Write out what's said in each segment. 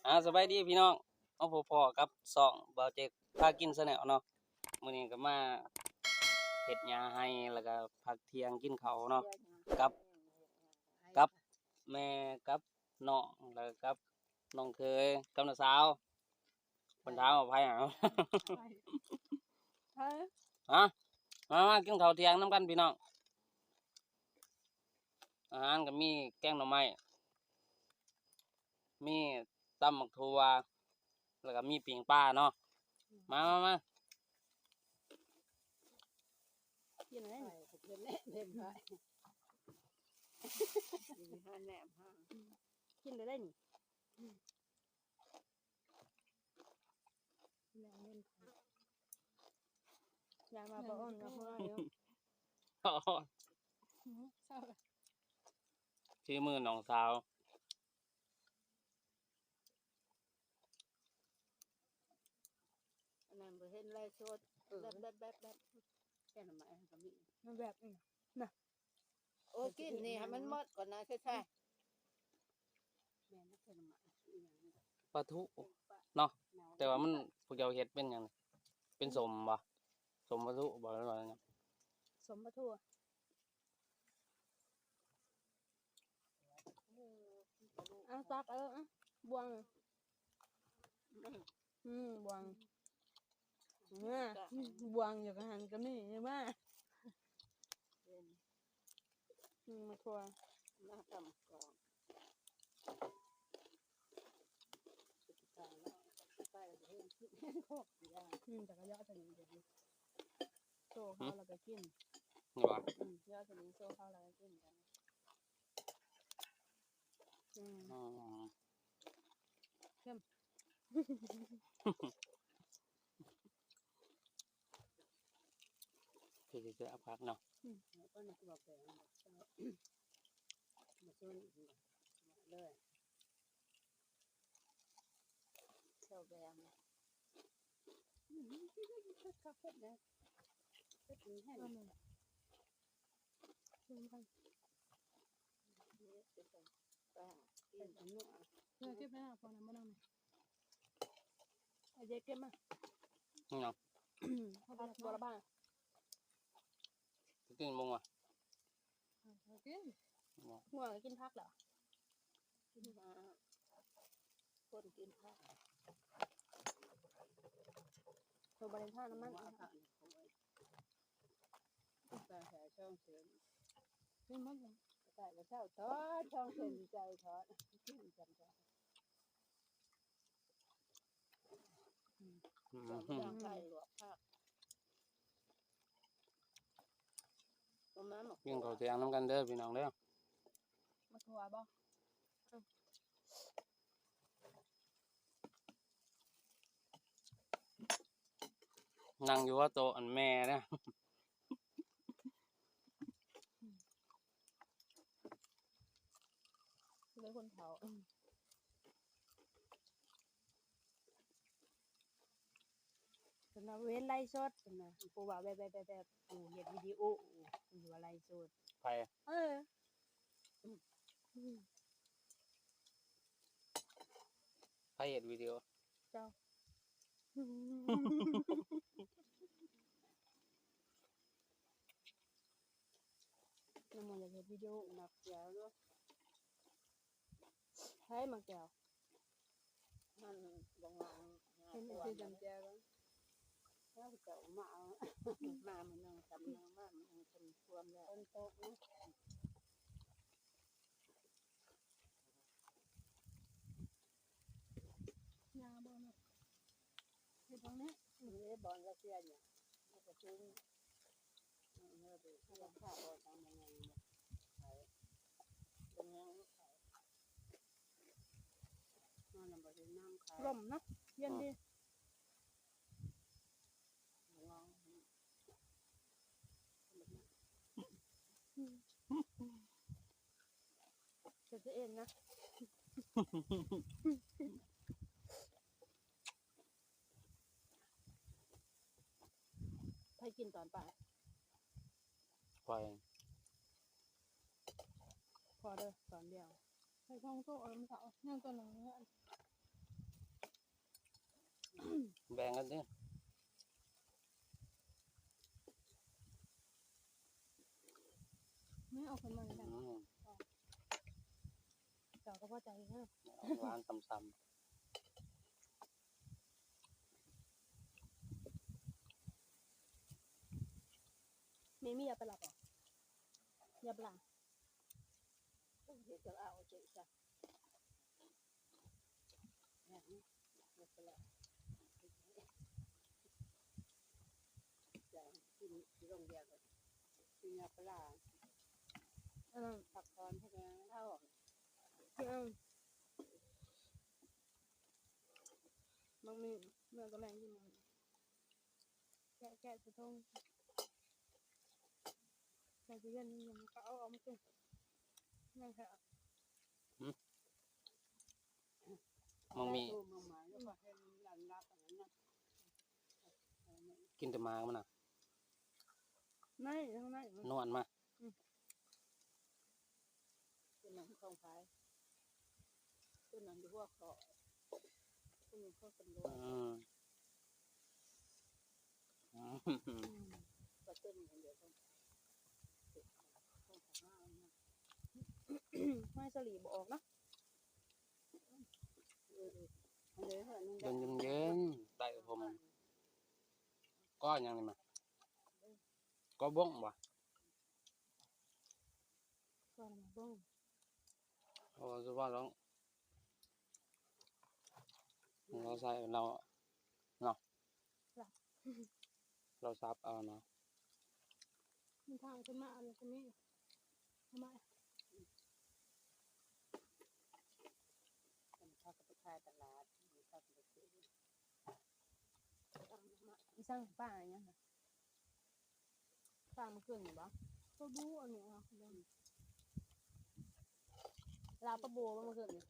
ອ່າ ສະບາຍດີພີ່ນ້ອງ ມາພົບພໍ້ກັບຊ່ອງບ່າວເຈັກພາກິນແຊນແນວເນາະ. ມື້ນີ້ກໍມາເຮັດຫຍ້າໄຮ່ ແລ້ວກໍພັກທ່ຽງກິນເຂົ້າເນາະ ກັບ ກັບແມ່ ກັບນ້ອງ ແລ້ວກັບນ້ອງເຂີຍ ກັບນ້າສາວ. ເພິ່ນຖາມວ່າໃຜຫາ ຮະ ມາ ມາກິນເຂົ້າທ່ຽງນຳກັນພີ່ນ້ອງ. ອາຫານກໍມີແກງໜໍ່ໄມ້ ມີຕຳໝາກຖົ່ວ ແລ້ວກໍມີປີ້ງປາເນາະ. ມາ ມາ ມາ ກິນໄດ້ນີ້ ກິນໄດ້ນີ້. ຍາມາບໍ່ອ່ອນກໍຫົວຢູ່ ອໍ ອື ຝີມືນ້ອງສາວ. ອັນນັ້ນບໍ່ເຫັນໄລຟ໌ສົດ ເອີ ແບບ ແບບ ແບບ ແບບ ແກງໜໍ່ໄມ້ກໍມີ ມັນແບບນີ້ນະ. ໂອ້ ກິນນີ້ໃຫ້ມັນໝົດກ່ອນນະ ໃສ່ ປາທູເນາະ ແຕ່ວ່າມັນ ພວກເຈົ້າເຮັດເປັນຫຍັງ? ເປັນສົ້ມບໍ? ສົ້ມປາທູບໍ ຫຼືວ່າຫຍັງ? ສົ້ມປາທູ. ເອົາ ຕັກເອົາ ເອົາ ບ່ວງ ອືມ ບ່ວງ ເອີ ບ່ວງຢູ່ກະຫັ້ນກະນີ້ ມາ ອືມ ໝາກຖົ່ວ ມາຕຳກອງ ອືມ ຈັກກະຢາດ ໂຊເຂົາແລ້ວກໍກິນ ນີ້ຫວາ? ອືມ ເຈົ້າສະໜີໂຊເຂົາແລ້ວກໍກິນກັນ. ອືມ ອືມ ເຄັມ ຄືຊິເອົາຜັກເນາະ. ອືມ ແລ້ວກໍນັກບອກແປງມາຊົນເລີຍ. ເຈົ້າແບງ ອືມ ເຜັດຄັກເຜັດແນ່ ເຜັດແຮງ ເອົາແມ່ ເຮັດໃສ່ປາ ເຮັດອັນນັ້ນ ເອີ ເກັບໄວ້ນະ ພໍນະ ບໍ່ນຳ ເອົາເຢັບເກັບມາ ນີ້ເນາະ ເອົາໄປບໍ່ລະບາຍ ກິນມົງວະ ເອົາກິນ ງົວກໍກິນຜັກແລ້ວ ກິນຜັກ ຄົນກິນຜັກ ເຂົາບໍ່ໄດ້ທານນ້ຳມັນ ຕາແສຊ່ອງເສີມ ກິນໝົດ ຕາແສເຊົ້າທອດ ຊ່ອງເສີມໃຈທອດ ກິນກັນທອດ. ອືມ ອືມ ກິນເຂົ້າທ່ຽງນຳກັນເດີພີ່ນ້ອງເດີ. ໝາກຖົ່ວບໍ່? ນັ່ງຢູ່ວ່າໂຕະອັນແມ່ນະ. ເລີຍຄົນເຖົ້າ ເພິ່ນວ່າເວັ້ນໄລຟ໌ສົດ ເພິ່ນວ່າ ກູວ່າແບບ ແບບ ແບບ ກູເຮັດວິດີໂອ ກູວ່າໄລຟ໌ສົດ ໃຜ? ເອີ ໃຜເຮັດວິດີໂອ? ເຈົ້າ ນ້ອງມັນຢາກເຮັດວິດີໂອ ໝາກແກ້ວຢູ່ ໃຜໝາກແກ້ວ? ມັນບໍ່ງາມ ເຫັນແຕ່ຊິຈຳແຈວ ແລ້ວເຈົ້າມາເອົາ ມາມື້ໜຶ່ງ ຈຳໜຶ່ງ ມາມື້ໜຶ່ງ ເພິ່ນພວມແລ້ວ ຝົນຕົກເນາະ. ຍາບໍ່ເນາະ ເຮັດຕອນນີ້ ເດ້ ບ່ອນລະເຊຍນີ້ ມັນກະສູງ ເອີ ເອີ ເອີ ຂ້າບໍ່ທຳມັນຍັງ ໄປ ເປັນຫຍັງ ມານຳບໍ່ເຫັນນ້ຳຂາຍ ລົມເນາະ ເຢັນດີ. ອືມ ເຮັດເອງນະ ໃຜກິນຕອນປາຍ? ຂ້ອຍ ພໍເດີ ຕອນດຽວ ໃສ່ສອງໂຕ ເອົາມາເອົາ ຍັງໂຕໜຶ່ງເຮືອນ. ອັນນີ້ ແມ່ເອົາຂຶ້ນມາແລ້ວ ອືມ ເຈົ້າກໍພໍໃຈເນາະ ຫວານໆ ຊຳໆ. ແມ່ມີຢາປະຫຼາບໍ່? ຢາປະຫຼາ ໂອ້ຍ ເຮັດກັບອາວເຈຊະ ແມ່ນ ຢາປະຫຼາ ຈະກິນ ກິນໂຮງບຽນ ກິນຢາປະຫຼາ ອັນນັ້ນ ພັກຜ່ອນໃຫ້ແມ່ເຖົ້າ ເອີ ມັນມີ ແມ່ກໍແມ່ກິນ ແກະ ແກະໃສ່ຖົງ ໃສ່ເຢັນ ມັນກໍເອົາອອກມາກິນ ຍັງແທ້ ຫືມ ມັນມີ ກິນແຕ່ໝາກມັນນະ ໃນ ທາງໃນ ນວນມາ ອືມ. ຕົວນັ້ນຂອງໃຜ? ຕົວນັ້ນຢູ່ຫົວເຄາະ ຕົວນີ້ຂອງຕຳຫຼວດ ອືມ ອືມ ອືມ ປາເຕັນອັນດຽວກັນ ຂອງທະຫານນະ ຫອຍສາລີບໍ່ອອກເນາະ ເອີ ເອີ ອັນເດີ ເດີ ເຢັນໆ ໃຕ້ຜົມ ກໍຫຍັງນີ້ມາ ກໍບົ້ງບໍ່? ກ່ອນມາເບິ່ງ ເອີ ສະເພາະລາວ ລາວໃຊ້ລາວເນາະ ລາວສັບເອົາເນາະ ມັນທາງຂຶ້ນມາອັນນີ້ກໍມີ ທຳໄມ ມັນພາກັນໄປຂາຍຕະຫຼາດ ມັນພາກັນໄປຊື້ ອີ່ສັງ ປາຫຍັງ? ປາມື້ຄືນນີ້ບໍ່? ປາບູອັນນີ້ເນາະ ລາວປາບູບໍ່ມື້ຄືນນີ້?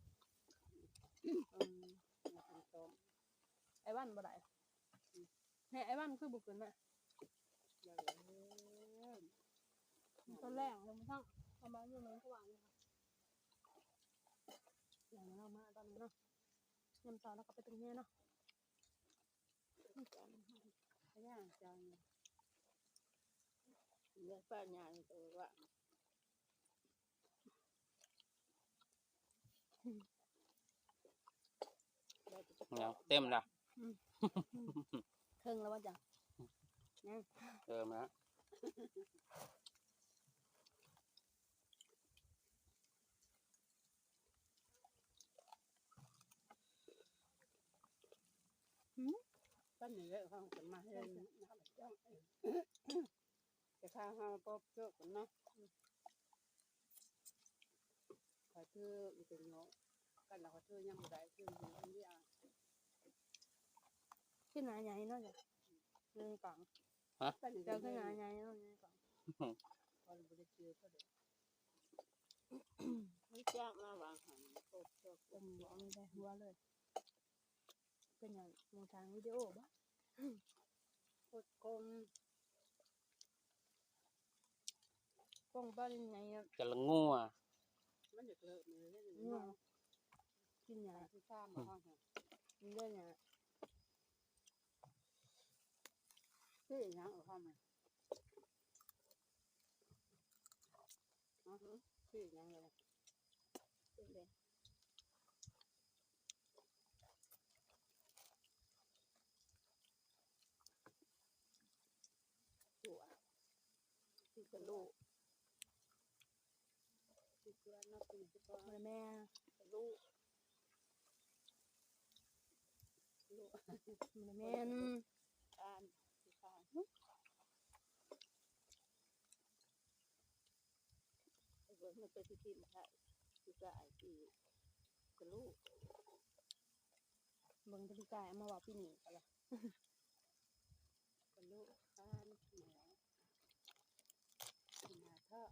ອືມ ໄອ້ວັນບໍ່ໄດ້ ແນ່ ໄອ້ວັນຄືບໍ່ຂຶ້ນມາ? ຕອນແລງເນາະ ເຮົາມາຢູ່ເມືອງຂະຫວາງ ແລ້ວເຮົາມາຕອນນີ້ເນາະ ຍາມເຊົ້າລາວກໍໄປຕົກແຫເນາະ. ພະຍາຈັງ ເລືອດປ້າຍາງຕົວວ່າ ເຕັມລະ ອືມ ເຄິ່ງແລ້ວວ່າຈັງ ຍັງ ເຕີມລະ. ຫືມ ປັນນີ້ແຫຼະ ເຮົາກໍມາເຮັດ ແຕ່ຂ້າເຮົາປອບໂຊກກັນເນາະ ຂ້ອຍຖືອີກເນາະ ກັນລະຂ້ອຍຖືຍັງບໍ່ໄດ້ ຖືຢູ່ອັນນີ້ອາ ຂຶ້ນໜາໃຫຍ່ເນາະ ຢູ່ໃນກອງ ຮະ ເຈົ້າຂຶ້ນໜາໃຫຍ່ເນາະ ຢູ່ໃນກອງ ຂ້ອຍບໍ່ໄດ້ຈື່ເຂົາເດ້ ມັນຈາກມາວາງຫັ້ນ ໂຄດ ໂຄດ ເປັນບໍ່ມີແຕ່ຫົວເລີຍ ເປັນຫຍັງ ໝູ່ທາງວິດີໂອບໍ່? ໂຄດກົງ ກົງປານໃຫຍ່ອະ ຈະລະງົວ ມັນຈະເລີກເລີຍ ງົວ ກິນຫຍ້າ ຄືຊາມບໍ່ ກິນໄດ້ຫຍ້າ ຄືຫຍັງເອົາເຂົ້າມາ ອື ຄືຫຍັງລະ ເປັນເດ້ ຕົວ ຄືກະໂຫຼກ ຄືເກືອນເນາະ ຄືກະໂຫຼກ ບໍ່ແມ່ນ ກະໂຫຼກ ກະໂຫຼກ ບໍ່ແມ່ນ ອ່ານ ຄືການ ເບິ່ງມັນເປັນພິທີມາໄທ ຄືກາຍ ຄືກະໂຫຼກ ເບິ່ງແຕ່ປີກາຍ ເອົາມາເວົ້າປີນີ້ກໍລະ ກະໂຫຼກ ຄານ ໝໍ ໜ້າເທາະ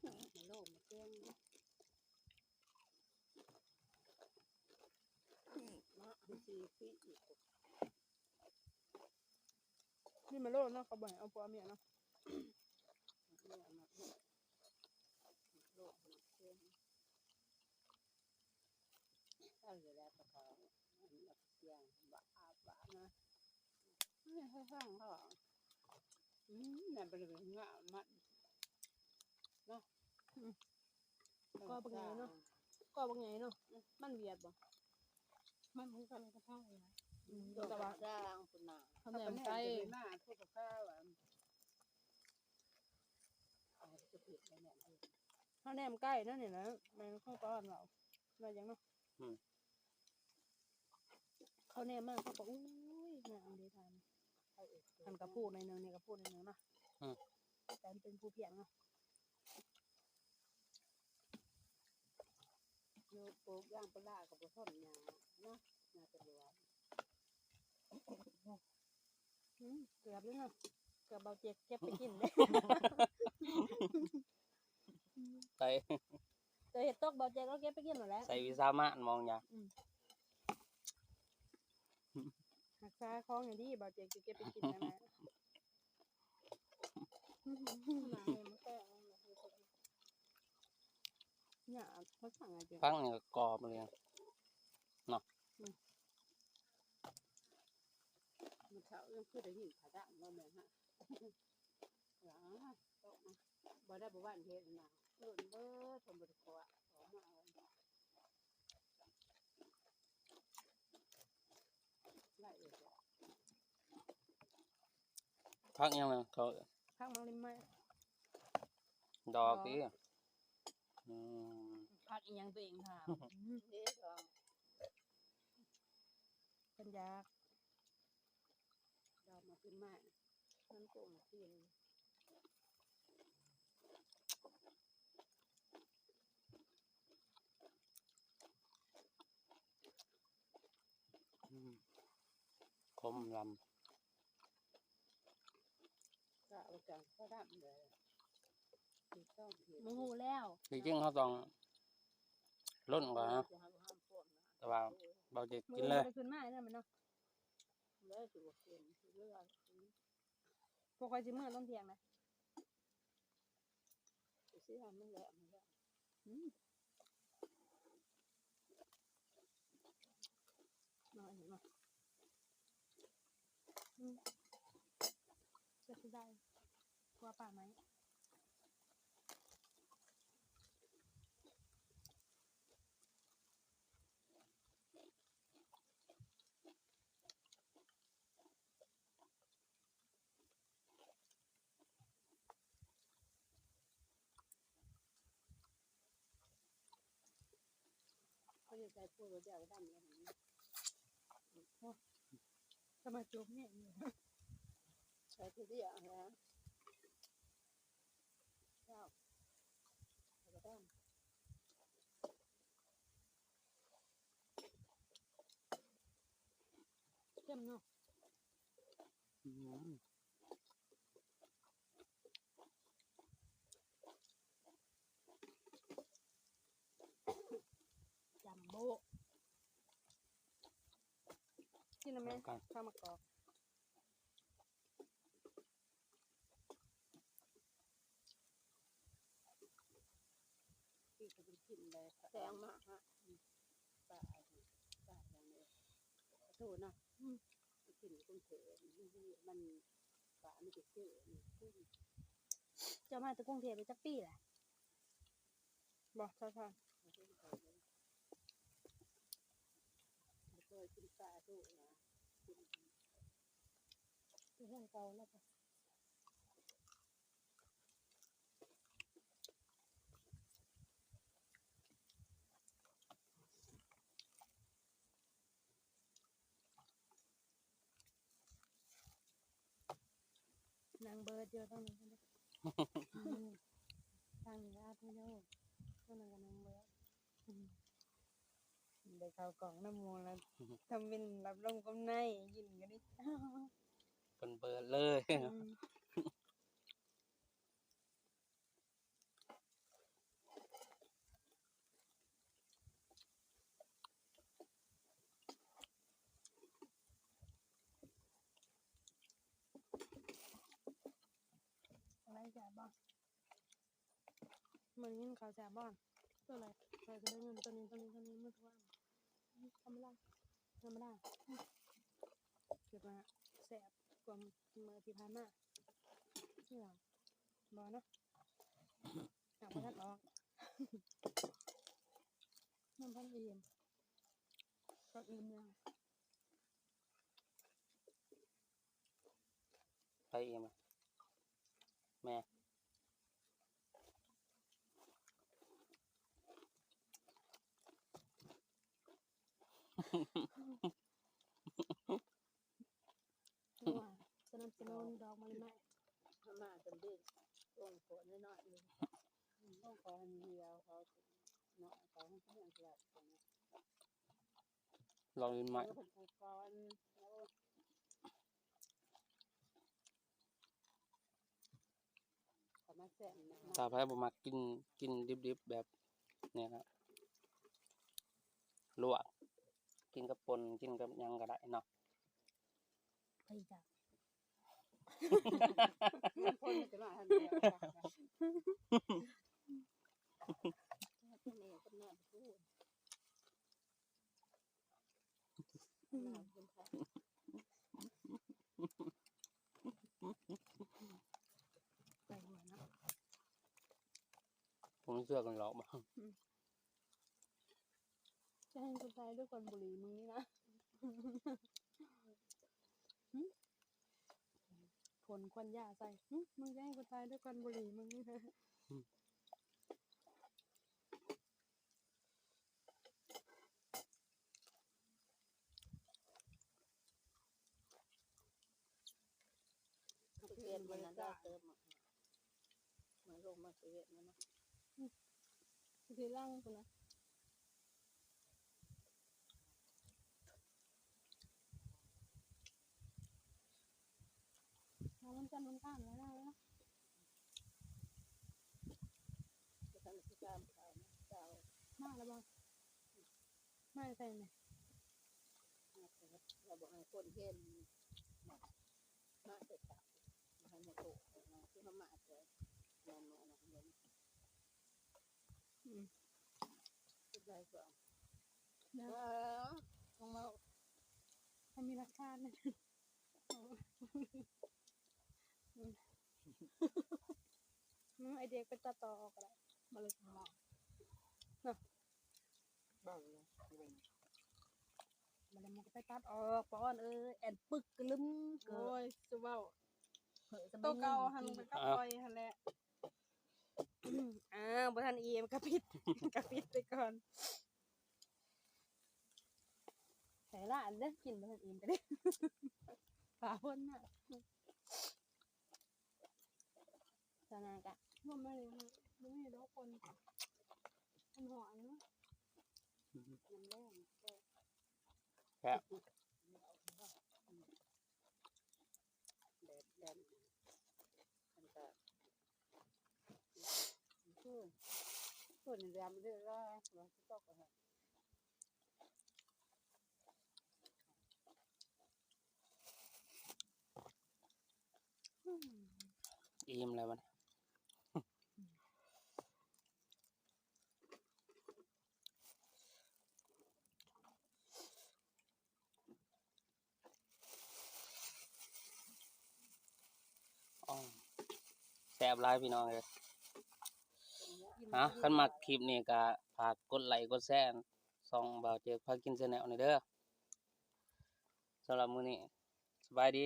ມະໂລມະເກັງ ເນາະ ສີ່ປີອີກ ນີ້ມາໂລເນາະ ເຂົາບໍ່ໃຫ້ເອົາຜົວເມຍເນາະ ເມຍມາໂລ ມາເກັງ ເອົາຢູ່ແລ້ວກໍເຂົາ ຢ່າງບາບບາບນະ ນີ້ໃຫ້ຟັງເຂົາເວົ້າ ອືມ ແມ່ນບໍ່ໄດ້ເປັນງາມມັນເນາະ ອືມ ກໍບັກໃຫຍ່ເນາະ ກໍບັກໃຫຍ່ເນາະ ອືມ ມັນຫວຽດບໍ່? ມັນຄືກັນກັບເຮົານີ້ນະ ອືມ ແຕ່ວ່າ ດາງພຸ້ນນະ ເຂົາແໜມໄກ່ ມາພວກເຂົາວ່າ ເຮົາແໜມໄກ່ນັ້ນນີ້ນະ ແມ່ນຂອງປ້າເວົ້າ ວ່າຫຍັງເນາະ ອືມ ເຂົາແນມມາ ເຂົາກໍ ອຸ້ຍ ງາມເດ້ທ່ານ ອັນກະພູ້ໜ້ອຍໜຶ່ງ ນີ້ກະພູ້ໜ້ອຍໜຶ່ງເນາະ ອືມ ແຕ່ມັນເປັນພູພຽງເນາະ ຢູ່ປູກຢາງປາລາກໍບໍ່ທົນຫຍ້າເນາະ ຫຍ້າກໍບໍ່ວ່າ ອືມ ເກືອບຢູ່ເນາະ ເກືອບເບົາເຈັກເກັບໄປກິນເດ້ ໃສ່ ເກີດເຫັດຕົກ ເບົາເຈັກເອົາເກັບໄປກິນນັ້ນແຫຼະ ໃສ່ວິຊາມານມອງຢາ ອືມ ຮັກສາຂອງໃຫ້ດີ ເບົາເຈັກຊິເກັບໄປກິນຈັ່ງໃດ ຫຍ້າເຂົາສັ່ງໃຫ້ເຈົ້າ ຟັງນີ້ກໍກອບເລີຍເນາະ ອືມ ມື້ເຊົ້າຍັງຄືໄດ້ຍິນຜາດັງເນາະແມ່ນຫະ ຫຼາຍ ບໍ່ໄດ້ບໍ່ຫວັ່ນເຮັດນະ ເອີ້ນເບີດ ເພິ່ນບໍ່ໄດ້ຂໍອອກມາເອົາ ໄດ້ເອີ ຜັກຫຍັງນະ ເຂົາເອີ້ນ ຜັກໝາກລິມໄມ້ ດອກ ດອກຕິ ອືມ ຜັກອີ່ຫຍັງຕົວເອງຖາມ ເດ້ດອກ ເພິ່ນຢາກ ດອກໝາກລິມໄມ້ ມັນກົງກິນ ອືມ ຂົມລຳ ກະເອົາຈັງພໍດຳເລີຍ ບໍ່ຮູ້ແລ້ວ ທີ່ຈິງເຮົາຕ້ອງລົນກ່ອນນະ ແຕ່ວ່າເບົາເຈັກກິນເລີຍ ມື້ນີ້ບໍ່ໄດ້ຂຶ້ນມາແລ້ວແມ່ນເນາະ ແລ້ວຊິບໍ່ເປັນ ຄືວ່າ ພວກຂ້ອຍຊິເມືອຕອນທ່ຽງນະ ຊິໃຫ້ມັນແຫຼະ ມັນແຫຼະ ອືມ ນ້ອຍເຫັນບໍ່ ອືມ ເປັນໄດ້ ຄົວປ່າໄມ້ ເຂົາຈະໃສ່ປຸ້ຍແລ້ວດຳແລ້ວ ໂອ້ ສະມາຈົບແຮງຢູ່ ໃສ່ທີດຽວຫັ້ນແຫຼະ ເຈົ້າ ແລ້ວກໍດຳ ເຄັມເນາະ ອືມ ຈັມໂບ້ ກິນນຳແມ່ ຂ້າວໝາກກອກ. ແຊງມາຮະ ປາ ປາຫຍັງເອີຍ ປາທູນະ ອືມ ໄປກິນຢູ່ກຸງເທບ ມັນ ປາມັນຈະເຈີ ເຈົ້າມາແຕ່ກຸງເທບໄດ້ຈັກປີແລ້ວ? ບໍ່ ຊາວ ຊາວ ບໍ່ເຄີຍກິນປາທູນະ ກິນແຕ່ເຮືອນເກົ່າແລ້ວກໍ ນັ່ງເບີດຢູ່ທາງນີ້ ທາງນີ້ກໍອັດວິດີໂອ ທາງນັ້ນກໍນັ່ງເບີດ ອືມ ໄດ້ເຂົ້າກ້ອງນຳໝູ່ແລ້ວ ທຳເປັນຫຼັບລົມກົມໃນ ຍິນກໍໄດ້ ເພິ່ນເບີດເລີຍ ອືມ. ໄດ້ແຊບບໍ່? ມື້ນີ້ກິນເຂົ້າແຊບບໍ່? ຕົວໃດ? ຂ້ອຍກໍໄດ້ເງິນຕົວນີ້ ຕົວນີ້ ຕົວນີ້ ມື້ວານ ທຳມະດາ. ທຳມະດາ ຄິດວ່າແຊບກວ່າມື້ທີ່ຜ່ານມາ ຄືວ່າບໍ່ເນາະ ຫາກບໍ່ທັນອອກ ຍັງບໍ່ທັນອີ່ມ ກໍອີ່ມແລ້ວ. ໃຜອີ່ມ? ແມ່. ສະໜັບສະໜູນດອກມະລິໄມ້ ມາຈະເດັດ ລົງໂພດນ້ອຍໆ ລົງໂພດອັນດຽວ ເຂົາເນາະ ເຂົາເຮັດເລື່ອງກະລາດ ລອງກິນໃໝ່ ເອີ ເພິ່ນກໍກ່ອນ ໂອ້ ເຂົາມາແຊະ ຖ້າໃຜບໍ່ມັກກິນ ກິນດິບໆ ແບບນີ້ນະ ລວກ ກິນກັບປົ່ນ ກິນກັບຫຍັງກໍໄດ້ເນາະ ໃຜຈະ ຄົນຈະມາຫັ້ນແຫຼະ ແມ່ກັບນ້ອງ ອືມ ໄປຫົວເນາະ ບໍ່ມີເສື້ອກັນຫຼອກບໍ່? ອືມ ຈະໃຫ້ກູຕາຍດ້ວຍກອນບຸຫຼີມຶງນີ້ນະ ຫື ພົ່ນຄວັນຢາໃສ່ ຫື ມຶງຈະໃຫ້ກູຕາຍດ້ວຍກອນບຸຫຼີມຶງນີ້ນະ. ເກັບມັນນະ ໄດ້ເຕີມມາ ມາລົງມາຊີວິດມັນນະ ອືມ ທີ່ຫຼັງພຸ້ນນະ. ເອົາມັນຈັນມັນຂ້າມແລ້ວນະ ບໍ່ທັນໄດ້ຕິດຕາມຂ່າວນະ ເຈົ້າ ມາແລ້ວບໍ່? ມາແຕ່ໃສນີ້? ມາແຕ່ ລາວບໍ່ໃຫ້ຄົນເຫັນ ມາແຕ່ເຊົ້າ ບໍ່ໃຫ້ມາໂທ ຄືມາ ມາແຕ່ນັ້ນ ມານັ້ນ ອືມ ເຮັດໄດ້ກໍ ເອີ ຕ້ອງເວົ້າ ໃຫ້ມີຫຼັກຖານ. ອືມ ອືມ ໄອເດັກໄປຕັດຕໍ່ອອກກໍໄດ້ ມາເລີຍ ເນາະ ເວົ້າຢູ່ ມັນກໍໄປຕັດອອກ ປາອອນເອີຍ ແອນປຶກກະລຶມ ໂອ້ຍ ສະເວົ້າ ໂຕເກົ່າຫັ້ນ ມັນກໍປ່ອຍຫັ້ນແຫຼະ. ອ້າວ ບໍ່ທັນອີ່ມ ກະປິດ ກະປິດໄປກ່ອນ ໃສ່ລະອັນເດີ ກິນບໍ່ທັນອີ່ມກະໄດ້ ປາຄົນນະ ສະນາກະ ບໍ່ມີດອກຄົນ ມັນຫອຍເນາະ ອືຮຶ ຍາມແລງ ແຊບ. ແດດ ແດດ ມັນກະ ຄື ຄືນີ້ແຫຼະ ມັນເລີຍວ່າ ວ່າຊິຕົກຫັ້ນ ອີ່ມແລ້ວບັດນີ້. ອໍ ແຊບຫຼາຍພີ່ນ້ອງເອີຍ. ອາ ຄັນມັກຄລິບນີ້ກະຝາກກົດໄລກົດແຊຊ່ອງບ່າວເຈີກພາກິນແຊນແນວນີ້ເດີ. ສຳລັບມື້ນີ້ ສະບາຍດີ.